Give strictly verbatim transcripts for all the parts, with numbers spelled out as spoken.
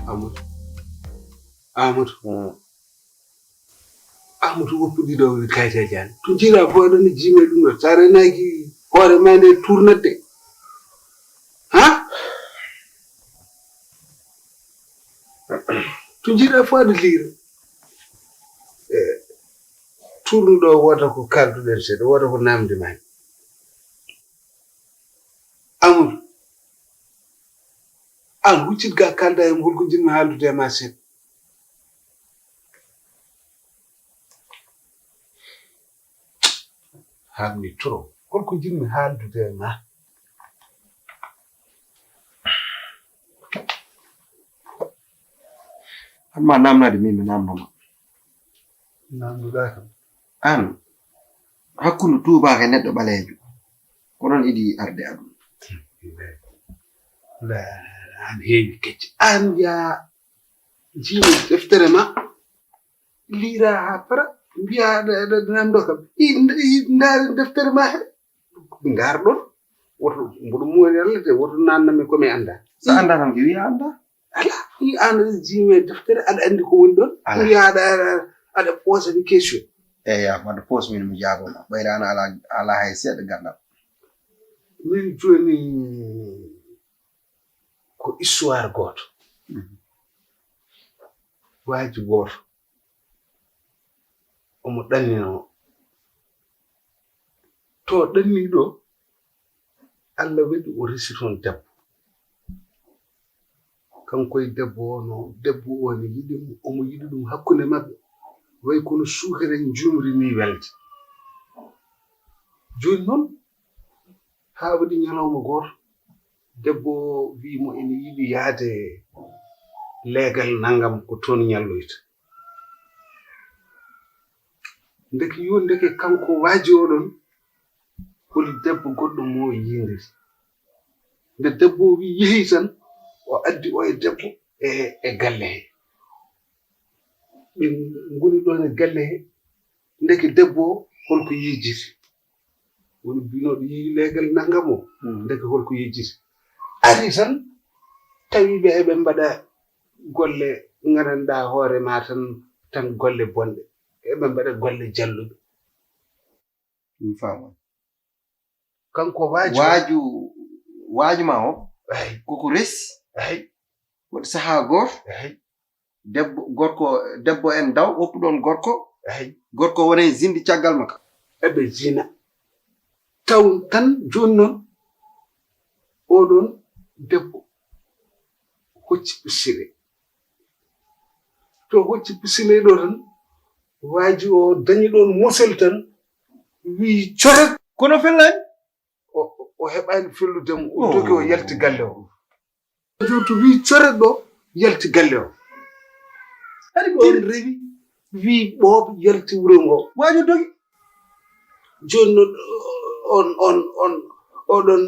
Amadou. Amadou. Amadou, woppu ɗiɗo kayitaji an. To jiiɗa fo aɗani jiime ɗum ɗo. Sa renaki hoore ma nde tournatde. Ha? To jiiɗa fo aɗa liira. E, tournuɗo wota ko kalduɗen seeɗa, wota ko namdi ma. Amadou. An huccit ga kalda e ngol ko jinmi haaldude e ma seeɗa. Haalmi trop. Holko jinmi haaldude e ma? An ma namnade min mi namnoma. Namnuɗa kam. An hakkundu tuubaaka e neɗɗo ɓaleejo. Ko noon idi arde aduna. La, an heewi kecce. An ya jiimi deftere ma. Liira ha para. Mbiya aɗa aɗa namdo kam. I ndaari deftere ma he. Ngar ɗon. Woto mboɗo moori Allah de woto nannami ko mi annda. Sa annda tan ki wiya annda. Ala, i an aɗa jiimi e deftere, aɗa anndi ko woni ɗon. Ala. Wiya aɗa aɗa aɗa posa mi question. Eya, wadde posa min mi jaaboma ɓayra an ala ala hay seeɗa gandal. Min joni ko histoire gooto. Waaji gooto omo ɗannino. To ɗanni ɗo, Allah waɗi o resi toon debbo. Kanko e debbo o no debbo o ne yiɗi mo, omo yiɗi ɗum hakkunde maɓɓe. Way kono suukere njumri ni welde. Jooni noon, haa waɗi ñalawma gooto, debbo o wii mo ene yiɗi yahde leegal nanngam ko toon ñalloyta. Ndeke yo ndeke kanko waaji oɗon holi debbo goɗɗo mo o yiindiri. Nde debbo o wi yehi tan o addi o e debbo e e galle he. Ɓe ngoni ɗon e galle he ndeke debbo o holko yejjiti. Woni binoɗo yehi leegal nanngam o ndeke holko yejjiti. Ari tan tawi ɓe eɓe mbaɗa golle gandanɗa hoore ma tan tan golle bonɗe eɓe mbaɗa golle jalluɓe. Mi faama. Kanko waaju waaju ma o koko resi. Waɗi sahaa gooto debbo gorko debbo en daw oppuɗon gorko. Gorko wona e zindi caggal makka. Eɓe zina taw tan jooni noon oɗon debbo hocci pisile. To hocci pisile ɗo tan waaji o dañi ɗon mosel tan wii coret. Kono fellani o heɓani felludemo o dogi o yalti galle o. Joto wi coret ɗo yalti galle o. Hari ɗon rewi wi ɓooɓ yalti wuro ngo. Waajo dogi. Jooni noon on on on oɗon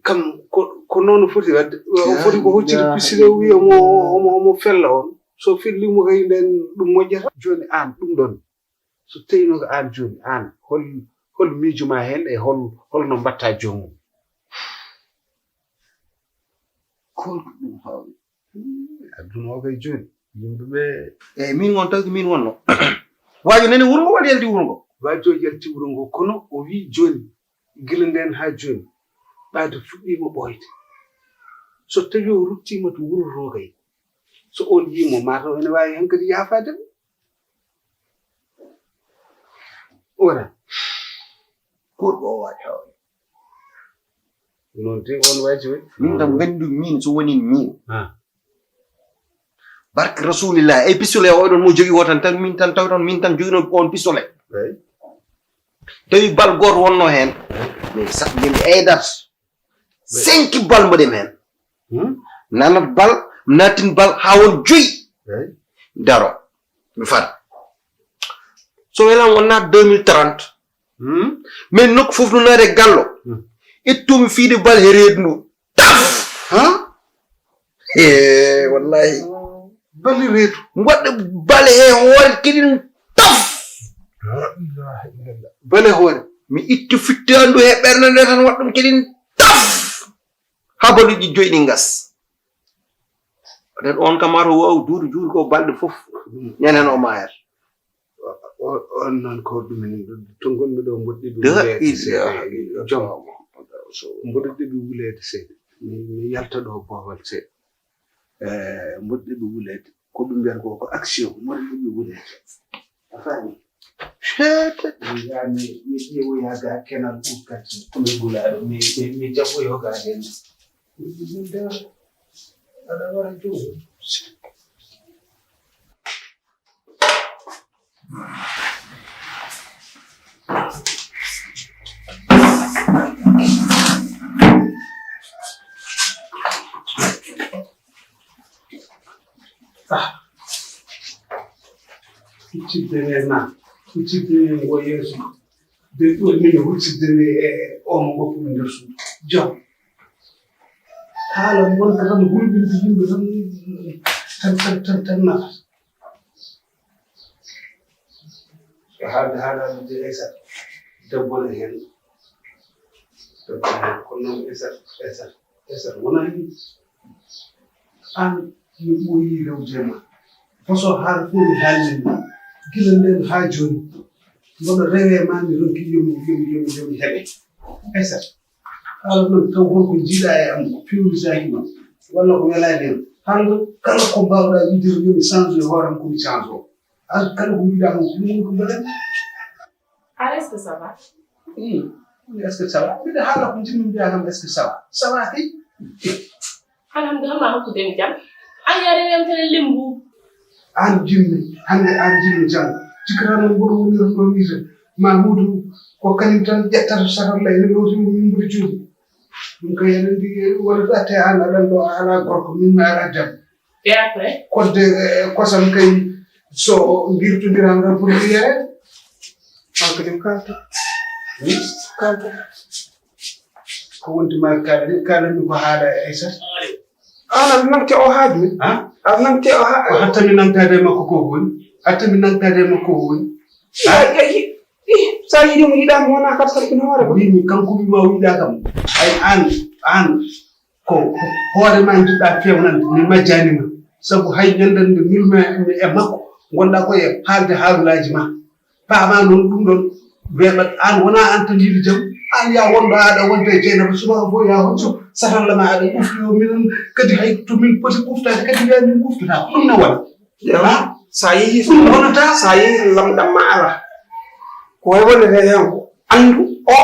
kam ko ko noon foti wadde o foti ko hocciti pisile o wi omo omo omo fella on so fellimo kay nden ɗum moƴƴata. Jooni aan ɗum ɗon so tawino ko aan jooni aan hol hol miijo ma heen e hol holno mbatta joomum? Holko ɗum hawri? Aduna o kay jooni yimɓe ɓe. Eyi min won tawki min wonno waajo nani wuro ngo waɗi yalti wuro ngo. Waajo yalti wuro ngo kono o wi jooni gila nden ha jooni ɓaade fuɗɗima ɓooyde. So tawi o ruttima to wuro rogay so on yimo mataw ene wawi hankadi yafademo. Wona gorko o waɗi hawre. Noon te on waji waɗi min kam gandi ɗum min so woni min. Barke rasulillah ey pistolet oɗon mo jogi o tan tan min tan taw tan min tan joginoo on pistolet. Tawi bal gooto wonno heen. Min sa min eydat cinq bal mbaɗi mi heen. Nanat bal nattin bal haa won joyi. Daro mi fada so welam won naat deux mille trente. Min nokku fof no naati e gallo ittumi fiide bal he reedu ndu. Taf ha e wallahi bali reedu mbaɗɗo bale he hoore keɗin. Taf bale hoore mi itti fittandu he ɓernde nde tan waɗɗum keɗin. Taf ha baluji joyi ɗi ngas. Peut-être on kam, mataw o wawa duude juuɗe ko balɗe fof. Ñande heen o maayata. O, o, on noon ko ɗum en, to ngonmi ɗo, mboɗɗi ɓe La wuleede seeɗa. Ilaha illallah. Joom, Muhammadu Rasulullah. Mboɗɗi ɓe wuleede seeɗa. Mi, mi yalta ɗo boowal seeɗa. Eh, mboɗɗi ɓe wuleede. Ko ɗum mbiyata ko, ko action. Mboɗɗi ɓe wuleede. A faami? Ceetet. Mi yaa mi, mi ƴeewoya ga kenal ɓurtal. Ko mi gulaaɗo, mi, mi, mi jaɓoyo ga heen. Aɗa wara joom. Ah. Huccitde ne na. Huccitde ne ngo yeeso. De ɗum min huccitde ne e o mo ngoppu nder suudu. Jam. Haala mon ko tan hulɓinde yimɓe tan, tan, tan, tan, tan nafata. Ko haalde, haalde de Aysata, debbo ne heen. Debbo ne heen, kono noon Aysata, Aysata, Aysata wonaa ni. Aan mi ɓooyii rewde e ma. Façon haala fof mi haalni ma. Gila ndeen haa jooni. Mboɗo rewee ma, mi ronki yo mi, yo mi, yo mi, yo mi heɓe. Aysata. Haala noon taw holko njiiɗaa e am, ko pewnisaaki ma, walla ko welaani en. Haala noon kala ko mbaawɗaa wiide, yo mi change e hoore am, ko mi change o. Aan kala ko mbiɗaa kam, ko ɗum woni ko mbaɗan. Ala, est-ce que ça va? Hmm. Est-ce que ça va? Mbiɗa haala ko njiɗmi mbiyaa kam, est-ce que ça va? Ça va kay. Alhamdulillah, ma hokkude mi jam. An yare yam tele limbu. Aan jinmi, hannde aan jinmi janngo. Cikkata noon mboɗo wonira ɗo wiide Mamoudou ko kañum tan ƴettata satalla ene ɗowti min mbuɗi cuuɗi. Ɗum kay eɗen mbiyi wonata te aan aɗan ɗo a alaa gorko, min mi alaa debbo. Et après? Kodde, eh, kosam kay so ngirtondiram tan pour yere. An ko ɗum kalta. Hmm? Kalta. Ko wonti ma kala, kala mi ko haala e Aysata. An a nante o haa jooni? Ha? A nante o haa ko hatta mi nantade e makko ko woni? Hatta mi nantade e makko ko woni? Ya, ya, ya, ih, sa yiɗi mo yiɗa mo wona kam tan ina hoore ma. Min mi kanko mi wawa yiɗa kam. Ay an, an ko hoore ma jiɗɗa fewnande, mi majjani ma. Sabu hay ñandande nulmi e makko, ngonɗa ko e haalde haalulaaji ma. Paama noon ɗum ɗon weeɓat aan, wonaa aan tan yiɗi jam. Aan yaa wonɗo aɗa wonta e Jeynaba subaka fof yaa hoccu satalla ma aɗa ɓufti yo minen kadi hay to min poti ɓuftaade kadi wiya min ɓuftata. Ko ɗum ne wona. Ƴeew, ha? Sa yehi ɗum wonata. Sa yehi lamɗam ma ala. Ko way wonata heen ko anndu o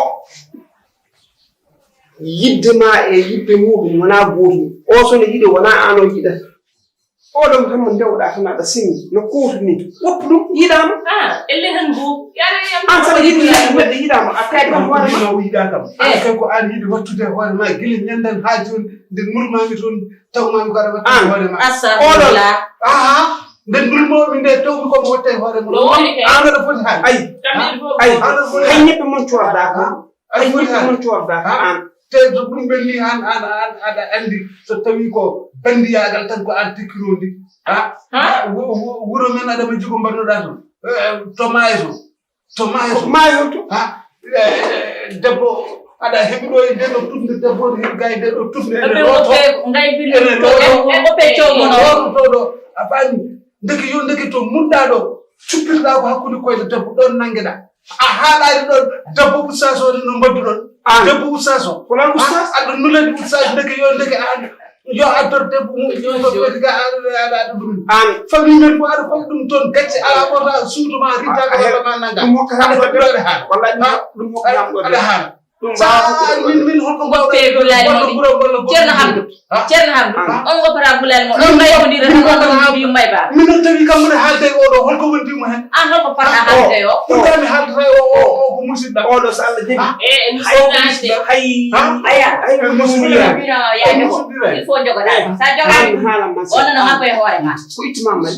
yidde ma e yidde muɗum wonaa gootum. O so ne yiɗi wonaa aan o yiɗata. Oɗon tan mo ndewɗa tan aɗa sini no kuutu ni. Woppu ɗum yiɗaama. Ah, elle tan go. Yare yam. An saɗa yiɗi yiɗi neɗɗo yiɗaama a tawi kam hoore ma. Yiɗa kam. Eh. An kay ko an yiɗi wattude hoore ma gila ñanden haa jooni nde nulmaami toon tawmaami ko aɗa watta hoore ma. Astagfirullah. Aha. Nde nulmomi nde tawmi ko mo watta hoore ma. No woni kay. An aɗa foti haali. Ay. Ay. Aɗa foti haali. Hay ñebbe mon coorda ko. Ay, woni an. Te to ɗum ɓenni an, an, an, aɗa anndi so tawi ko banndiyagal tan ko an tikkirondi. Ha? Ha? Ha? Wu-, wu-, wuro men aɗa majji ko mbannoɗa toon. Eh, to maayo to. To maayo to. Maayo to. Ha? Eh, debbo aɗa heɓi ɗo e nde ɗo tufnde, debbo ne heɓi ga e nde ɗo tufnde. Ene looto. Ene looto. Ene looto ɗo. A faami? Ndeke yo ndeke to munɗa ɗo. Cuppirɗa ko hakkunde koyɗe debbo ɗon nanngeɗa. A haaɗaani ɗon debbo ustaas o no mbaɗduɗon. An. Debbo ustaas o. Ko lan ustaas? Aɗa nulani ustaas ndeke yo ndeke an. Yo addor debbo mum yo no foti ga aɗa aɗa aɗa ɗum. An. Famille men ko aɗa foti ɗum toon gacce ala ɓota suudu ma rittaga walla ma nanga. Ɗum hokkata ɗum ɗo de. Walla ɗum hokkata ɗum ɗo de. Aɗa haala. Sa min min holko mbawɗa Te gulaali mo ɗi. Ceerno Hamdu. Ceerno Hamdu. On ngo para gulaali mo. On mbay ko ndira tan on ko mbiyu mbay ba. Min non tawi kam mun haalde o ɗo holko wondi mo hen. An holko para haalde o. Ɗum ɗa mi haaldata o o o ko musidɗa. O ɗo so Allah jaɓi. Eh, en musidɗa. Hay. Aya. Ay musidɗa. Bino yaade ko. Il faut jogoɗa. Sa jogaani. Haala ma. On no hakko e hoore ma. Ko ittuma man.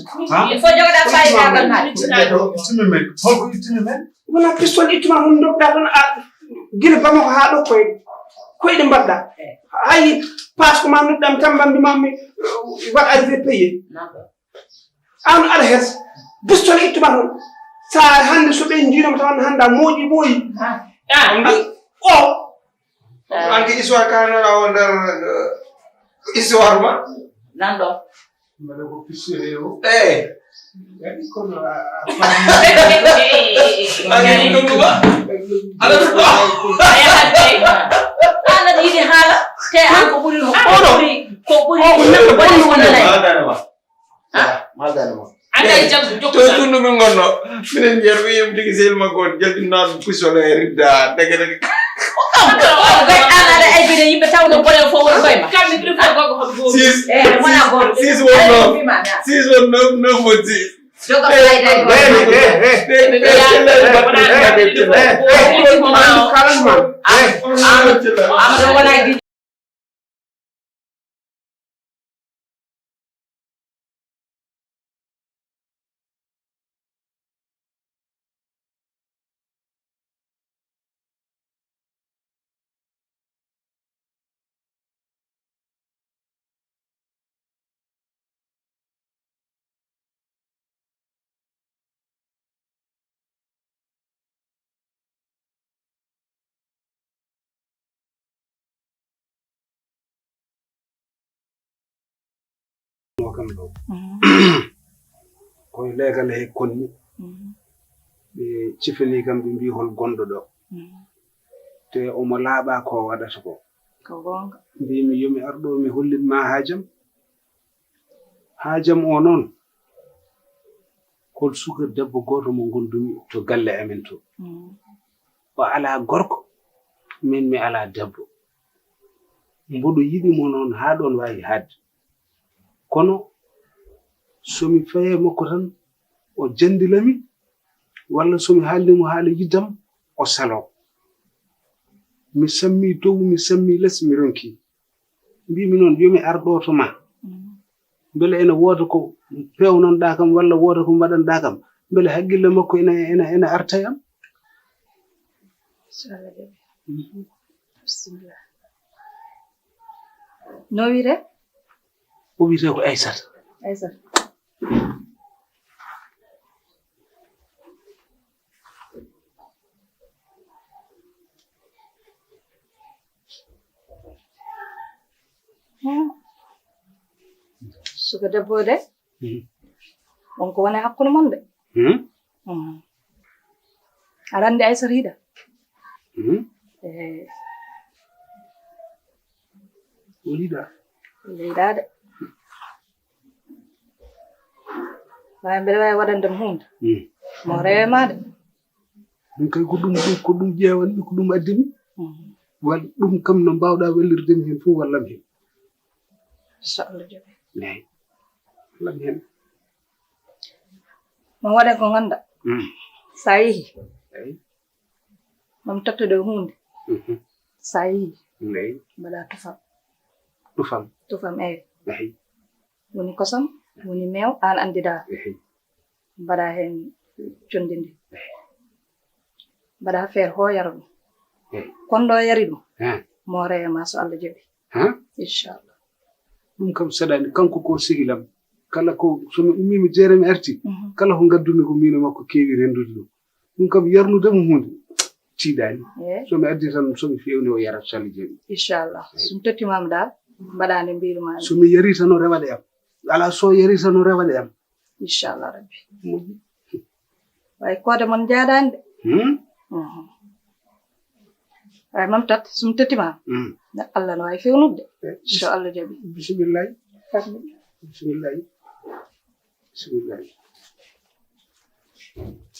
Il faut jogoɗa fayda ban ma. Ittumi men. Holko ittumi men? Wona pistol ittuma hon ndogɗa tan a gila Bamako haa ɗo koye koyɗe mbaɗɗa. Hay passe ko ma nodɗam tan mbambi ma mi waɗ arrivé payé. An aɗa hes pistol ittuma hon sa hannde so ɓe njiinoma tan hannde a mooƴi ɓooyi. O. An ki histoire ka nana o nder histoire ma. Nan ɗo. Mbaɗa ko piste he o. Eh. Kadi kono a, a Ani ɗum ɗuma. Ala ɗum ɗo. Ala ɗiɗi haala. Te an ko ɓuri ko ɓuri ko ɓuri. Ko neɗɗo ko ɓuri ko nanay. Maldanema. Maldanema. Anda e jam jokko. To tundu min gonno. Minen jeer wi yim tigi sel ma gon jaldi non puso le ridda dege dege. Ko kam ko ɓe an aɗa aybina yimɓe tawno bone fof woni koye ma. Kamɓe ɓuri fof gogo hoɓe gogo. Sis. Eh wona goto. Sis wonno. Sis wonno no mo sis. Joga fayda e goto. Amadou wona Kam ɗo koye leegal he konni ɓe cifini kam ɓe mbi hol gonɗo ɗo te omo laaɓa ko waɗata ko mbimi yomi ar ɗo mi hollit ma haajam haajam o noon hol suka debbo gooto mo ngondumi to galle amen to o alaa gorko min mi alaa debbo mboɗo yiɗi mo noon haa ɗoon waawi haadde kono so mi fayee makko tan o janndila mi walla so mi haalni mo haala yiddam o saloo mi sammii dow mi sammii les mi ronkii mbimi noon yomi ar ɗo to ma mbele ene wooda ko pewnanɗa kam walla wooda ko mbaɗanɗa kam mbele haqqille makko ene ene ene arta e am no wiyre o wiyte ko aysata aysata suka debbo de on ko wona hakkunde mon de aɗa anndi aysata yiɗa o yiɗa yiɗa de waawi mbeɗa waawi waɗande mo huunde mo rewe ma de ɗum kay ko ɗum ko ɗum ƴeewanmi ko ɗum addimi walla ɗum kam no mbawɗa wallirde mi heen fof wallam heen so allah jaɓi eyi wallam heen mo waɗa ko ngannda so a yehi mami totta ɗo huunde so a yehi mbaɗa tufam tufam tufam eyi eyi woni kosam woni meew aan anndiɗaa mbaɗa heen conndi ndi mbaɗa feere hoo yara ɗum kon ɗo yari ɗum mo rewe ma so allah jaɓi inchallah ɗum kam saɗani kanko ko sigilam kala ko somi ummima jeere mi arti kala ko gaddumi ko mino makko keewi rendude ɗum ɗum kam yarnudemo hunde tiiɗani somi addi tan somi fewni o yarat so allah jaɓi inchallah somi tottimama dal mbaɗa nde mbiruma somi yari tan o rewaɗe am ala so yari tan o rewaɗe am inchallah rabbi moƴƴi way koode mon jaadani de way mam tat somi tottimama allah no wawi fewnudde so allah jaɓi bisimillahi bisimillahi bisimillahi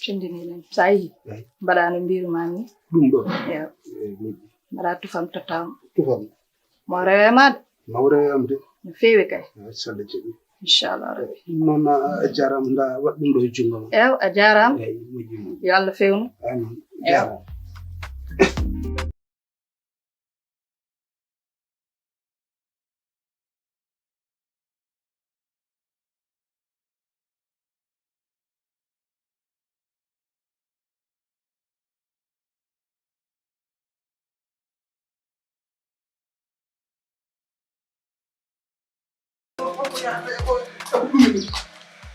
cindiniɗen sa yehi mbaɗa no mbiruma ni ɗum ɗo mbaɗa tufam tottam tufam mo rewe ma de mawre am de no fewi kay sallah jaɓi inchallah rabbi noon a jarama nda waɗ ɗum ɗo e jungo ma ew a jarama eyi moƴƴi moƴƴi yo allah fewnu amin jarama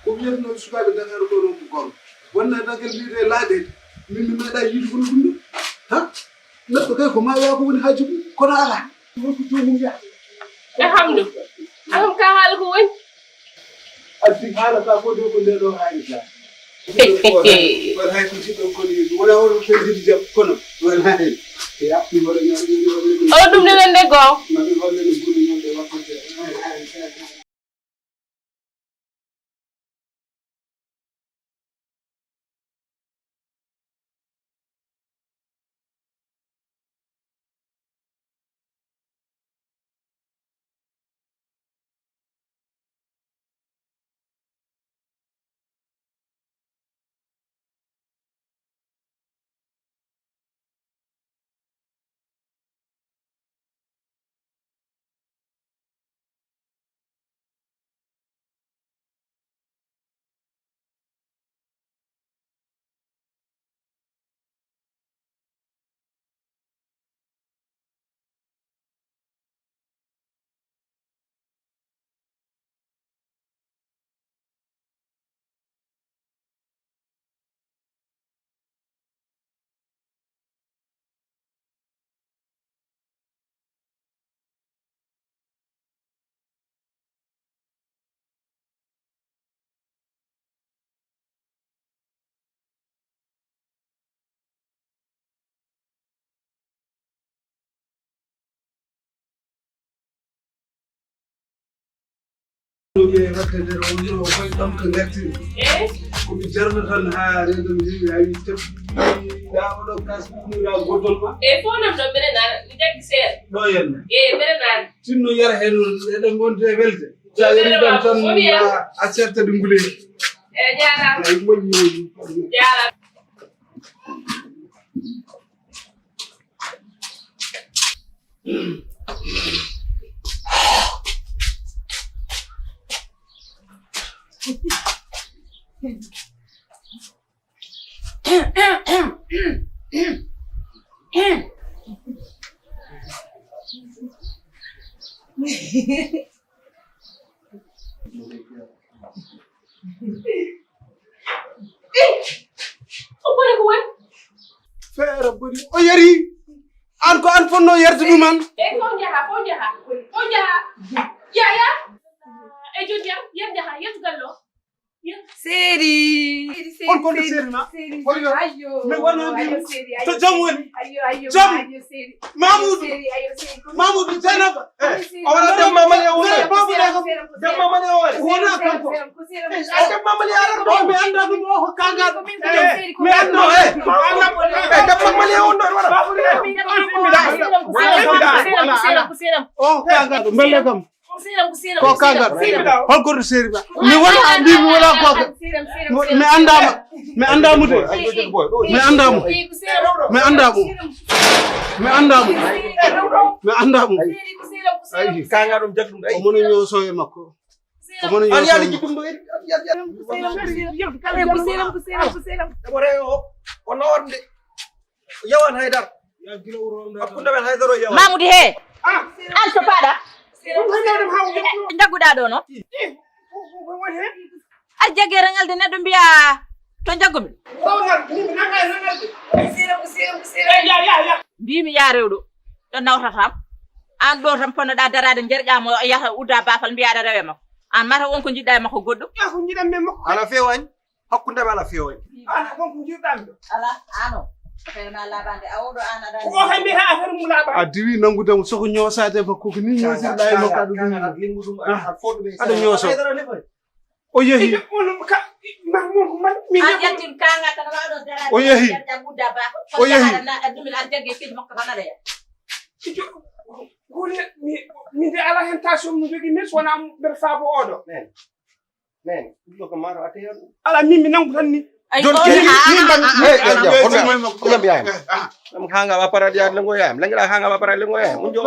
ko wiyatno sukaaɓe dakar ɗo ɗo ko goro wonna dagal mbiyete laaɗede min mi meeɗa yiide kono ɗum ɗo ha neɗɗo kay ko ma wiya ko woni haaju mum kono ala wonko jomum wiya alhamdu alham ka haala ko woni Addi haala ka ko do ko nde ɗo haali ka. Wala hay ko jiɗɗo ko ni wala wala ko jiɗi jam kono wala hay. Ya ɗum wala ñaari ñaari wala. O ɗum ne nande go. Ma ɓe holle no gumi ñande wakkante. Ko mi jarno tan haa reedo mi wiwi a wi tep. Daa oɗo kas ɗumira gotol ma. E fof nam ɗo mbeɗa nana mi jaggi seeɗa. Ɗo henna. E mbeɗa nana. Sinno yara heen eɗen ngonti e welde. Sa yari ɗon tan a serta ɗum guleeji. E jaaraama. Ay moƴƴi moƴƴi. Jaaraama. Feere boni o yari. An ko an fonno yarde ɗum an. E fof njaha fof njaha fof njaha. Yaya. E jojja yer njaha yetu gallo. Seeri. On kon seeri ma. Ayo. Mi wona bi to jam woni. Ayo ayo. Jam. Mamoudou. Mamoudou Zainaba. O wona dem mamali o wona. Dem mamali o wona. Wona kanko. Dem mamali ara do mi anda dum o ko kangal. Mi ando e. Dem mamali o wona. O kangal. Mbelle kam. Ko kangal. Hol goto seeri ba? Mi wona andi mi wona goto. Mi andama. Mi andamu de. Mi andamu. Mi andamu. Mi andamu. Mi andamu. Ay kanga dum jagdum ay. Ko mono nyoso e makko. Ko mono nyoso. An yalla jibum do. Ko selam ko selam ko selam ko selam. Debore o. Ono orde. Yawan haydar. Hakkunde men haydaro yawan. Mamoudou he. An to paɗa. Jagguɗa ɗo no. A jagge rangalde neɗɗo mbiya to jaggumi. Mbimi ya rewɗo. Ɗo nawtatam. An ɗo tan ponnoɗa darade jerƴamo yata udda bafal mbiyaɗa rewe makko. An mata won ko jiɗɗa e makko goɗɗo. Ala fewani. Hakkunde men ala fewani. An kon ko jiɗɗa mi ɗo. Ala ano. Affaire ma labande a oɗo an aɗa. Ko o hay mbiyata affaire mum labande. A diwi nangude mo soko ñoosade ko ko ni ñoosirɗa e makko aɗa ɗum. Aɗa ñooso. O yehi. O yehi. Min de ala hen tension mo jogui min sowona mbeɗa faabo oɗo. Nene, ɗum ɗo ko maaro atte hen. Ala min mi nangu tan ni. Joni kedi min mbaɗi. Ɗam hanga wa para diya lengo yam. Lengira hanga wa para lengo yam. Mun jo.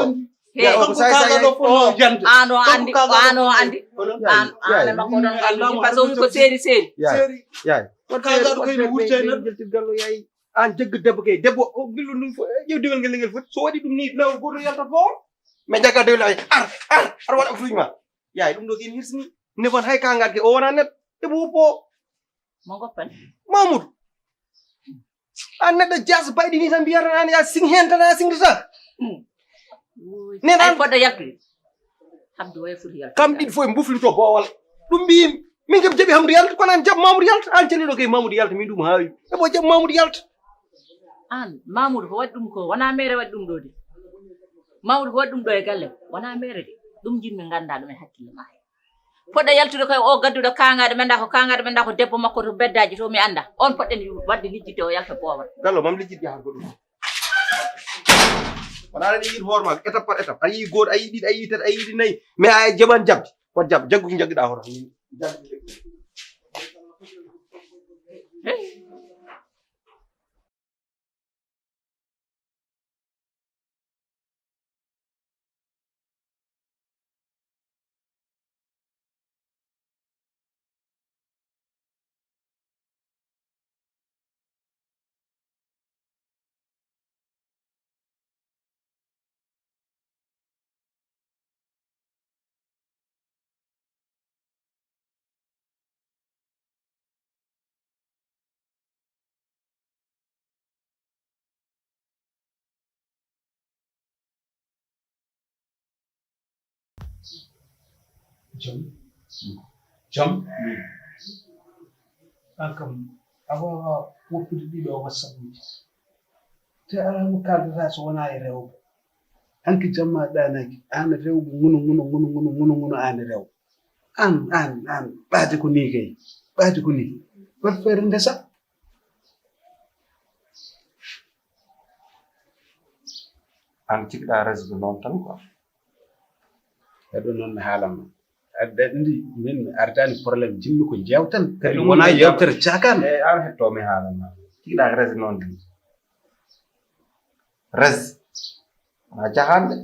He ko sai sai. Ano andi, ano andi. An an ma ko don andi façon ko seri seri. Yaay. Yaay. Ko kaga ko ni wurtay na. An jegg debbo kay debbo o gillu dum fo. Jew digal ngel ngel fot. So wadi dum ni law goto yalta fo. Me jagga de lay. Ar ar ar wala fuima. Yaay ɗum ɗo ken hirsini. Nefan hay ka ngatke o wona net. Ebo woppo. Mo goppan. Mamoudou. An neɗɗo jas bayɗi ni tan mbiyata an ya sing hen tan a singdata. Ne ay dan podda yaltude. Habdu way foti yaltude. Kam ɗiɗi fof e mbuflito bowal. Ɗum mbiyimi. Min kam jaɓi Hamdu yalta, kono an jaɓ Mamoudou yalta. An ceniɗo kay Mamoudou yalta, min ɗum haawi. Ebo jaɓ Mamoudou yalta. An Mamoudou ko waɗi ɗum ko wona mere waɗi ɗum ɗo de. Mamoudou ko waɗi ɗum ɗo e galle wona mere de. Ɗum jinmi ganda ɗum e hakkille ma. Poɗɗa yaltude koye o gadduɗo kagaɗo men da ko kagaɗo men da ko debbo makko to beddaji to mi anda on poɗɗen wadde lijjidde o yalta boowal. Gallo mam lijjidde ha goɗɗum. Wona aɗa yiɗi hoore ma étape par étape, a yii gooto, a yii ɗiɗi, a yii tati, a yii ɗi nayi, mais a jaɓan jaɓde. Wat jaɓ jaggu ko jagguɗa hoto. Jom. Jom. An kam a wawa woppude ɗiɗo whatsapp uji. Te alaa mo kaaldata so wonaa e rewɓe. Hanki jamma ɗaanaki aan rewɓe ngunu ngunu ngunu ngunu ngunu ngunu aan rewɓe. Aan aan aan ɓaade ko nii kay. Ɓaade ko nii. Wat feere ndesa. Aan cikɗaa resgo noon tan quoi. Heɗo noon mi haalan ma. Adda ndi min mi ardaani problème jinmi ko jeewtan kadi wona yewtere caakan. E an hetto mi haalan ma. Cikɗaa resgo noon tan. Res. Wona cahande.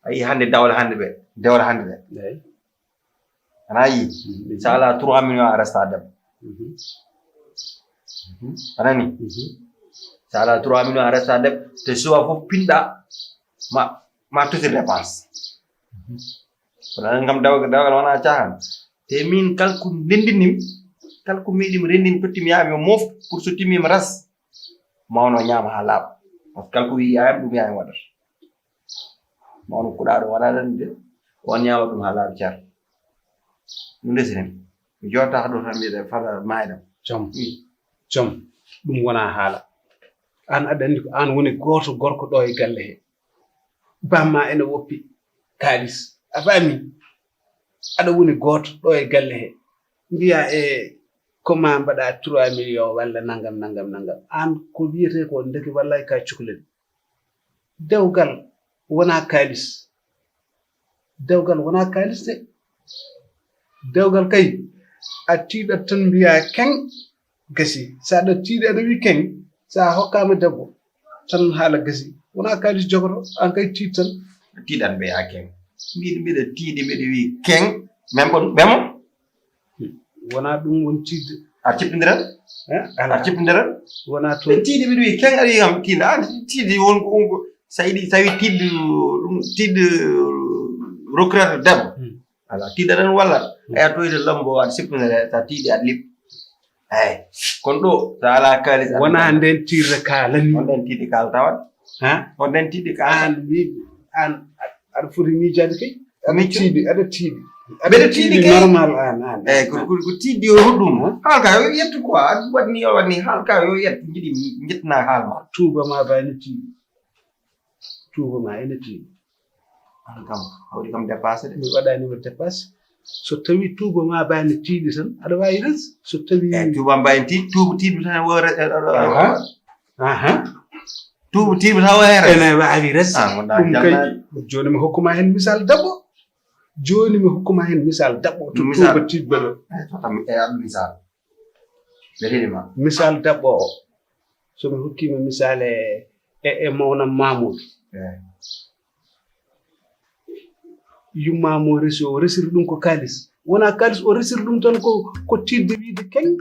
A yi hande dawal hande ɓe dewal hande ɓe. Ana yi. Sa ala trois millions a resta debbo. Anani. Sa ala trois millions a resta debbo te suwa fof pinɗa ma ma totir dépense. Kono anen kam dewgal dewgal wona cahan. Te min kala ko ndendinimi kala ko miɗimi rendin tottimi yaami o moof pour so timmima ras. Mawno ñaama ha laaɓa. Parce que kala ko wi yayam ɗum yayam waɗata. Mawno kuɗaɗo waɗaɗan de on ñaama ɗum ha laaɓa car. Ɗum ndesinen mi jotta ɗo tan mbiɗa fala maydam. Jom. Jom. Ɗum wona haala. An aɗa andi ko an woni goto gorko ɗo e galle he. Bamma ene woppi kalis a faami. Aɗa woni goto ɗo e galle he. Mbiya e ko ma mbaɗa trois millions walla nangam nangam nangam an ko wiyete ko ndeke wallay ka cukalel. Dewgal wona kalis. Dewgal wona kalis de. Dewgal kay a tiiɗat tan mbiya keng. Gasi sa aɗa tiiɗi aɗa wi keng. Sa hokkama debbo tan haala gasi wona kalis jogoto an kay tiiɗ tan. Tiiɗan ɓe ha keng. Mbiɗo mbiɗa tiiɗi mbiɗo wi keng. Même kon ɓemo. Wona ɗum won tiiɗde. A cippindiral. A cippindiral. Wona toon tiiɗi mbiɗo wi keng aɗa wi kam tiiɗa an tiiɗi won ko won ko sa yiɗi sa wi tiiɗde ɗum tiiɗde rokirata debbo. Ala tiiɗa tan walla a yattoyde lambo aɗa sippinere sa tiiɗi aɗa liɓ. Eyi kono ɗo so ala kalis wona nden tirre kalani on ɗen tiiɗi kalata waɗ ha on ɗen tiiɗi kala an wiɗ an aɗa foti miijade kay aɗa tiiɗi aɗa tiiɗi mbeɗa tiiɗi kay normal an an eyi ko ko tiiɗi o ɗum halka yo yettu quoi aɗa waɗni o waɗni halka yo yettu jiɗi jettana haal ma tuuba ma bani tiiɗi tuuba ma ene tiiɗi An kam hawri kam dépassé de. Mi waɗanima dépassé. So tawi tuuba ma bani tiiɗi tan aɗa wawi res so tawi. Eyi tuuba mbawi tiiɗi tuuba tiiɗi tan wo res. Aha. Aha. Tuuba tiiɗi tan wo res. Ene wawi res. Ah, ɗum kay joni mi hokkuma hen misal dabbo. Joni mi hokkuma hen misal dabbo to tuuba tiiɗi ɗo. Eyi to tam e aɗa misal. Ɓe heɗima. Misal dabbo o. So mi hokkima misal e e mawnam mamour. Yumma mo resi o resiri ɗum ko kalis wona kalis o resiri ɗum tan ko ko tidde wiide keng.